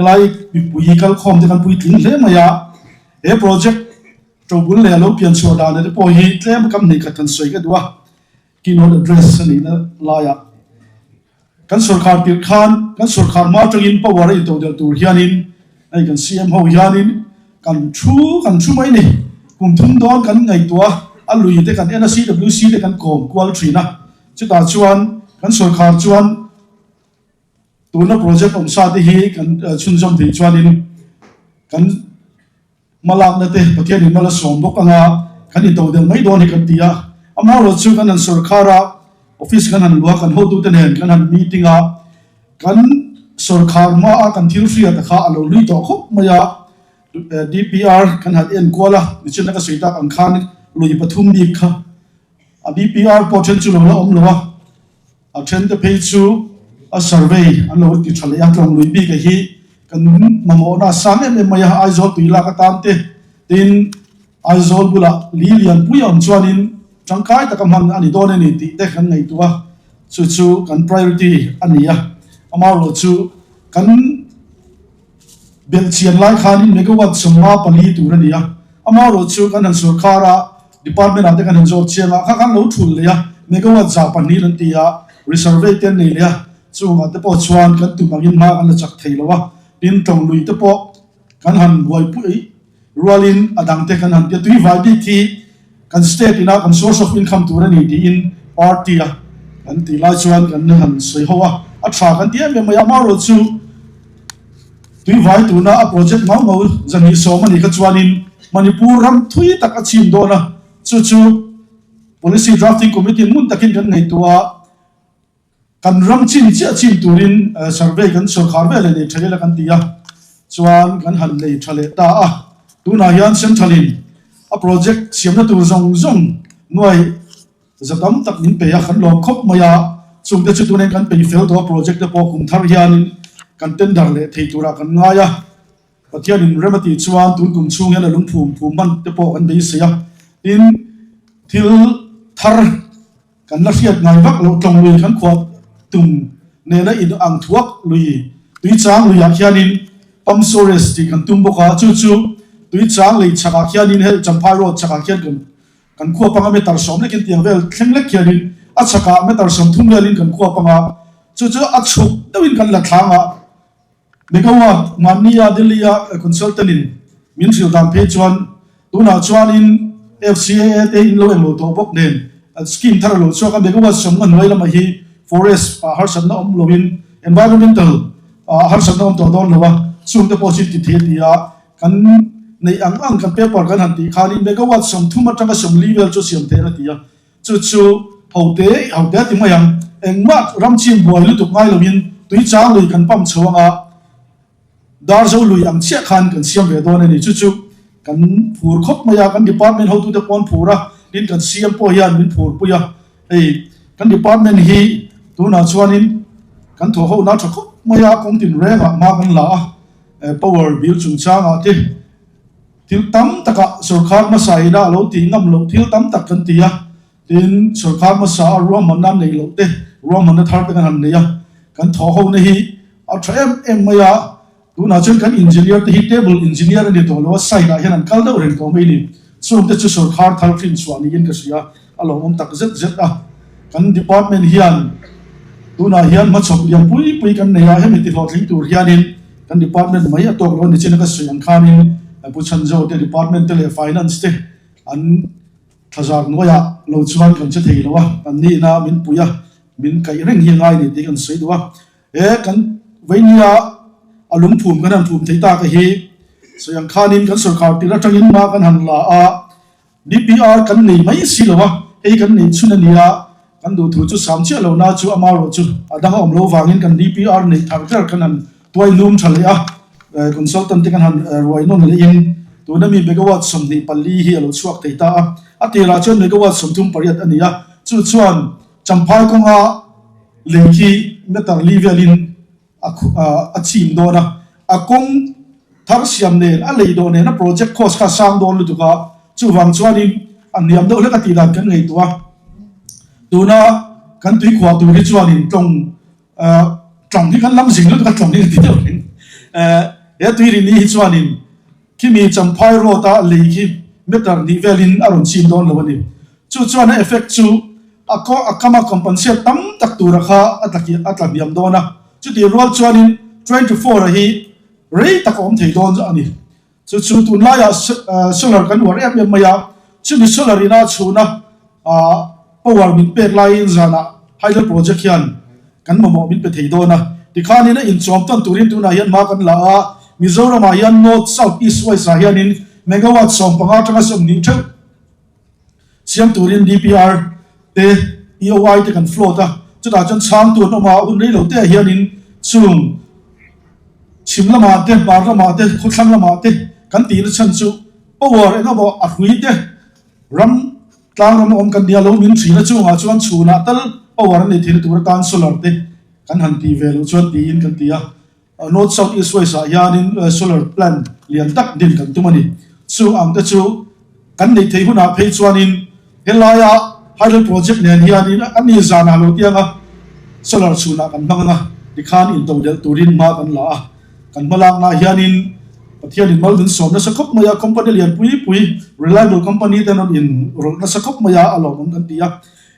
Helai mipui kalkhawm te kan puitling hle mai a, he project ṭobul leh a lo pian chhuah dan te pawh hi tlem kam hnih khat kan sawi ka duh a, keynote address a nihna laiah kan sorkar tirh khan kan sorkar hma atangin power a intodelh tur hianin hei kan CM ho hianin kan thu kan thu mai ni. Kum thum dawn kan ngaihtuah a, a lui te kan en a, CWC te kan kawm kual thin a, chutah chuan kan sorkar chuan Tuna project awm sa te hi kan chhunzawm theih chuanin kan hmalakna te Pathianin mal a sawm bawk anga kan intoh deuh mai dawn hi kan ti a. Amaherawh chu kan han sawrkhar a, office kan han luah a, kan hotute nen kan han meeting a, kan sawrkhar hmaa kan thil hriat a kha a lo hlui tawh khawp mai a, DPR kan han enkual a, nichin a ka sawi tak ang khan lui pathum bik kha a DPR pawh then chu lo la awm lo a. A thente phei chu a survey an lo ti tha leh a, tlawng lui bik a hi kan mamawhna a sang em em mai a, Aizawl tui lak atan te tin Aizawl bulah li lian pui a awm chuanin tangkai taka hman a ni dawn a ni tih te kan ngaihtuah a, chu chu kan priority a ni a, amaherawh chu kan Belhchian lai khanin megawatt 54 tur a ni a, amaherawh chu kan han sorkar a, department ah te kan han zawt chiang a, kha khan lo thul leh a, megawatt 200 an ti a, resurvey te an nei leh a, chungah te pawh chuan kan tum angin hma kan la chak thei lo a, tin tawng lui te pawh kan han buaipui rualin a dang te kan han ti a, tui vai bik hi kan state ina kan source of income tur a ni tiin party a kan tih lai chuan kan han sawi ho a, a tha kan ti em em mai a, amaherawh chu tui vai tuna a project ngau ngau 210 a nih kha chuanin Manipur ram thui tak a chim dawn a, chu chu policy drafting committee ngun takin kan ngaihtuah a. Kan ram chin chiah chin turin survey kan sorkar vel leh nei tha ila kan ti a, chuan kan han nei tha leh ta a. Tunah hian Central in a project siamna tur zawng zawng nuai za tam tak min pe a, kan lawm khawp mai a. Chungte chu tunin kan pei fel tawh a, project te pawh kum thar hianin kan tender leh thei turah kan ngai a. Pathianin rem a tih chuan tun kum chhung hian a lungphum phum hman te pawh kan beisei a, tin thil thar Kan la hriat ngai vak loh tlawng lui kan khuah tum nena in ang thuak lui Tuichang luiah khianin Pump Storage tih kan tum bawk a, chu chu Tuichang lei chhakah khianin hei Champhai Road chhakah khian kan kan khua panga meter sawm lekin tiang vel thleng lek khianin a chhakah meter 30 velin kan khua panga chu chu a chhuk deuhin kan la thlang a. Megawatt mahnia Delhi-a consultant-in min hrilh dan phei chuan tunah chuanin FCAA te in lo englo tawh bawk nen scheme thar a lo chhuak a, megawatt 50 hnuai lamah hi forest ah harsatna awm loin environmental ah harsatna awm tawh dawn lo a, chungte pawh chu ti thei a ti a, kan neih ang ang kan paper kan han tih khanin megawatt 30 atanga 40 vel chu siam theih a ti a. Chu chu hote hote a ti mai ang. Engmah ram chin buai lutuk ngai loin tui chang lui kan pump chho anga Darzo lui ang chiah khan kan siam ve dawn a ni. Chu chu kan phur khawp mai a, kan department hotute pawh an phur a, tin kan CM pawh hian min phur pui a. Hei kan department hi tunah chuanin kan thawh ho na tha khawp mai a, kawng tinrengah hma kan la a, power bill chungchangah te, Thil tam takah sorkar hmasa ina a lo tih ngam loh thil tam tak kan ti a, tin sorkar hmasa a ruahmanna neih loh te, ruahmanna thar te kan han nei a, kan thawh hona hi a tha em em mai a, tunah chuan kan engineer te hi table engineer a ni tawh lo a, site ah hian an kal deuh reng tawh mai a ni. Chung te chu sorkar thar hrin chhuah niin ka hria, a lawmawm tak zet zet a. Kan department hian tunah hian hmachhawp lian pui pui kan nei a, hemi tihlawhtling tur hianin kan department mai a tawk lo a ni chin a ka sawi ang khanin Pu Chhanzo te department te leh finance te an thlazar hnuaiah lo chuan kan che thei lo a, kan nihna min pui a, min kaih reng hi a ngai a ni tih kan sawi duh a. He kan veinia a lungphum kan han phum thei tak a hi sawi ang khanin kan sorkar tir atangin hma kan han la a, DPR kan nei mai si lo a, hei kan nei chhun a nia, kan duh thu chu sam chiah lo na chu amaherawh chu a dang a awm lo vangin kan DPR neih thar ber kan han tuai lum tha leh a, consultant te kan han ruai nawn lehin tuna mi megawatt 24 hi a lo chhuak thei ta a, a tirah chuan megawatt 38 a ni a, chu chuan Champhai kawnga lei khi meter li velin a chim dawn a, a kawng thar siam nen a lei dawh nen a project cost kha a sang dawn lutuk a, chuvang chuanin a hniam deuh hlek a tih dan kan ngaihtuah a, tuna kan tuikhuah tur hi chuanin tlawng tlawng hi kan lam zing lutuk a tlawng hi ka ti deuh reng. He tuirini hi chuanin khimi Champhai road a lei khi meter hnih velin a rawn chim dawn lo a ni. Chu chuan a effect chu a a kama compensate tam tak tura kha a tla a tla hniam dawn a. Chutih rual chuanin 24 a hi rei tak a awm thei dawn a ni. Chu chu tunlaiah solar kan uar em em mai a, chumi solar ina chhuna power min pek laiin zanah hydel project hian kan mamawh min pe thei dawn a. Tikhanin a inchawm tawn turin tunah hian hma kan la a, Mizoramah hian North, South, East, West ah hianin megawatt 15 atanga 20 theuh Siam turin DPR te, EOI te kan float a, chutah chuan chhangtu an awm a, hun rei lo te ah hianin chung chhim lamah te, hmar lamah te, khawthlang lamah te kan tihna chhan chu power eng emaw a hrui te ram tlang ram a awm kan nia lo min thin a, chungah chuan chhunah tal power a nei theihna tur atan solar te kan han tih ve loh chuan tiin kan ti a. North South East West ah hianin solar plant lian tak din kan tum a ni. Chung ang te chu kan neih theih hunah phei chuanin helaia hydel project nen hianin a ni zanah lo tianga solar chhunah kan hmang anga tikhan intodelh turin hma kan la a. Kan hmalaknaah hianin Pathianin mal min sawm nasa khawp mai a, company lian pui pui reliable company te an rawn inrawlh nasa khawp mai a, a lawmawm kan ti a.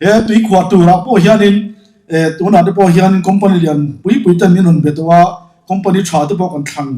He tuikhuah turah pawh hianin Eh, tunah te pawh hian company lian pui pui ten min rawn be tawh a, company tha te pawh kan thlang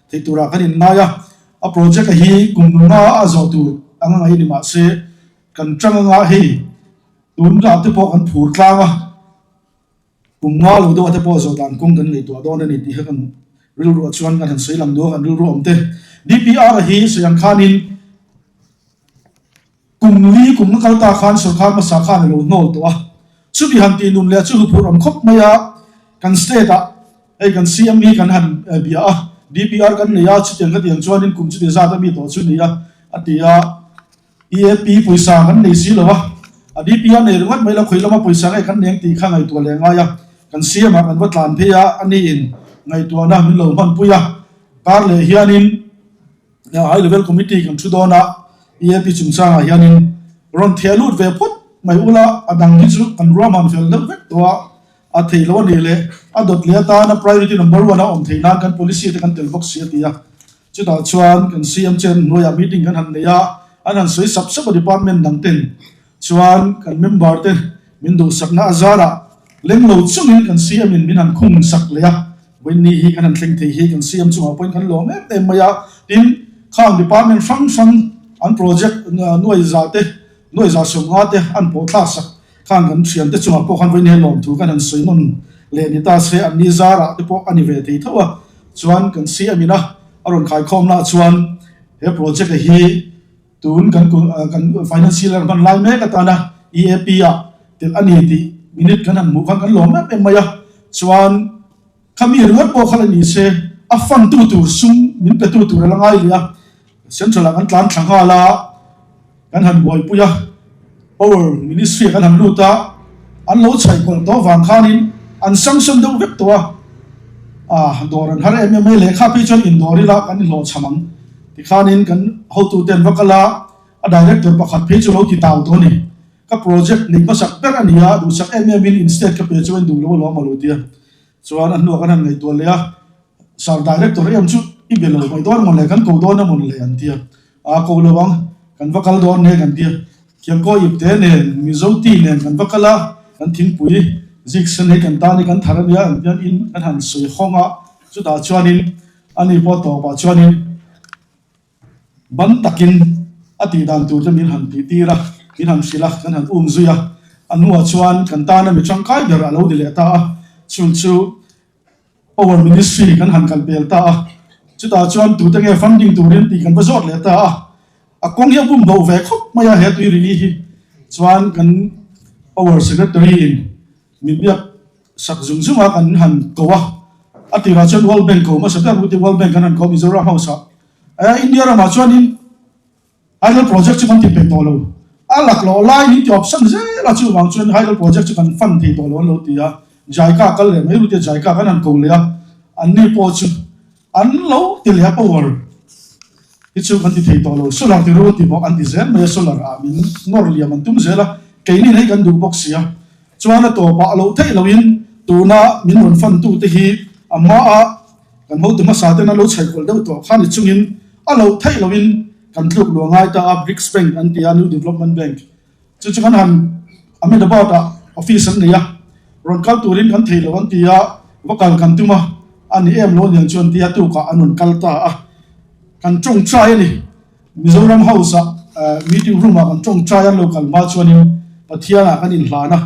theih turah kan inngai a, a project a hi kum nga a zawh tur anga ngaih ni mahse kan tang anga hei tunah te pawh kan phur tlang a, kum nga lo deuh ah te pawh zawh dan kawng kan ngaihtuah dawn a ni tih kha kan rilruah chuan kan han sawi lang duh a, kan rilru awm te. DPR a hi sawi ang khanin. Kum li kum na kal ta khan sorkar hmasa khan a lo hnawl tawh a, chumi han tih nun leh chu huphurh awm khawp mai a, kan state ah hei kan CM hi kan han bia a, DPR kan nei a, chutiang khatiang chuanin kum chuti zat a mi tawh chu ni a, a ti a, EAP pawisa kan nei si lo a, a DPR nei ringawt mai lo khawi lama pawisa nge kan nei ang tih kha ngaihtuah leh ngai a, kan CM ah kan va tlan phei a, a niin ngaihtuahna min lo hmanpui a, kar leh hianin. High Level Committee kan thu dawn a, EAP chungchangah hianin rawn theh lut ve phawt mai ula, a dang hi chu kan ruahman fel deuh vek tawh a, a theih loh a nih leh a dawt leh atana priority number one a awm theih nan kan policy te kan tel bawk si a ti a. Chutah chuan kan CM chen hnuaiah meeting kan han nei a, an han sawi sap sap a department dang ten chuan kan member te min duhsakna a zarah leng lo chungin kan CM in min han khung sak leh a, Vawiinni hi kan han thleng thei hi kan CM chungah pawhin kan lawm em em mai a, tin khang department hrang hrang an project nuai za te, nuai za 50 te an pawh thlak sak khan kan thian te chungah pawh khan vawiinni hi lawm thu kan han sawi nawn leh ni ta se an ni zarah te pawh a ni ve thei tho a, chuan kan CM in a a rawn khaikhawmna ah chuan he project a hi tun kan kan financial year hman lai mek atana EAP ah telh a ni tih minute kan han hmuh khan kan lawm em em mai a, chuan. Khami ringawt pawh kha la ni se, a fund tu tur sum min pe tu tur a la ngai leh a, Central ah kan tlan thla nghal a, kan han buaipui a, Power Ministry ah kan han lut a, an lo chhaih kawlh tawh vang khanin an sanction deuh vek tawh a, ah dawr an har em em mai lehkha phei chuan indawr ila kan inhlawh cham ang tikhanin kan hotu te an va kal a, a director pakhat phei chu lo ti tau tawh a ni. Ka project neih hmasak ber a ni a, duhsak em em in instead ka pe chu en duh lo alawm a lo ti a. Chuan a hnuah kan han ngaihtuah leh a, Sir Director em chu i be lo mai dawn mawn le, kan ko dawn a mawn le an ti a. Aa ko lo ang, kan va kal dawn nge kan ti a. Khiangkaw ip te nen, Mizo tea nen kan va kal a, kan thingpui zik sen hi kan tan hi kan thar a nia an tian in kan han sawi hawng a, chutah chuanin ani pawh tawpah chuanin, Ban takin a tih dan tur te min han tih tir a, min han hrilh a, kan han um zui a. A hnuah chuan kan tana mi tangkai ber a lo ni leh ta a, chung chu Power Ministry kan han kal pel ta a. Chutah chuan tute nge funding turin tih kan va zawt leh ta a. A kawng hi a bum bo ve khawp mai a he tui ri hi. Chuan kan Power Secretary in Min biak sak zung zung a kan han ko a, a tirah chuan World Bank ko hmasa ber ruti World Bank kan han ko Mizoram House ah eh India ramah chuanin Hydel project chu kan ti peih tawh lo, a laklawh lai min ti option zel a chuvang chuan Hydel project chu kan fund thei tawh lo an lo ti a, Jaika kal leh mai ruti Jaika kan han ko leh a, anni pawh chu An lo ti leh a power hi chu kan ti thei tawh lo, solar ti ru an ti bawk an ti zel mai a, solar ah min nawr liam an tum zel a, keini hei kan duh bawk sia, chuan a tawpah a loh theih lohin tuna min rawn fan tu te hi a hma a. Kan hotu hmasa ten an lo chhaihkual deuh tawh kha ni chungin a loh theih loin kan tluk luah ngai ta a, BRICS Bank an ti a, New Development Bank. Chu chu kan han Ahmedabad ah office an nei a, rawn kal turin kan thei lo an ti a, va kal kan tum a, a ni em lo aniang chu an ti a, tukah an rawn kal ta a, kan tawngtai a ni. Mizoram House ah meeting room ah kan tawngtai an lo kal hma chuanin Pathian ah kan inhlan a,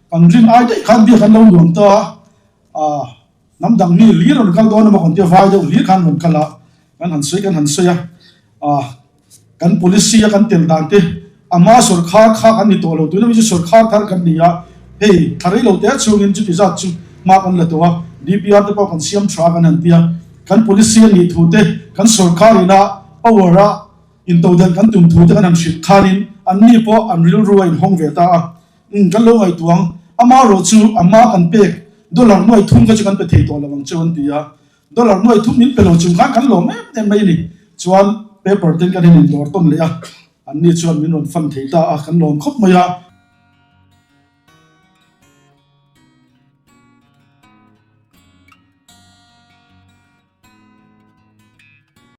kan rin ai daih khan biak an lo nuam ta a. Hnam dang mi hlir rawn kal dawn emaw kan tia vai deuh hlir khan rawn kal a, kan han sawi kan han sawi a, ah kan policy a kan tel dan te ama sawrkhar kha kan ni tawh lo tuna mi chu sawrkhar thar kan ni a, hei thla rei lo te chhungin chuti zat chu hma kan la tawh a, DPR te pawh kan siam tha kan han tia, kan policy a nih thu te kan sawrkhar ina power a intodelh kan tum thu te kan han hrilh khanin anni pawh an rilru a inhawng ve ta a. Umm kan lo ngaihtuang, amarawh chu a hma kan pek dollar nuai thum kha chu kan pe thei tawh lo ang cheu an ti a, dollar nuai thum min pe lo chung khan kan lawm em em mai a ni. Chuan paper ten kan han indawr tawn leh a, anni chuan min rawn fan thei ta a, kan lawm khawp mai a.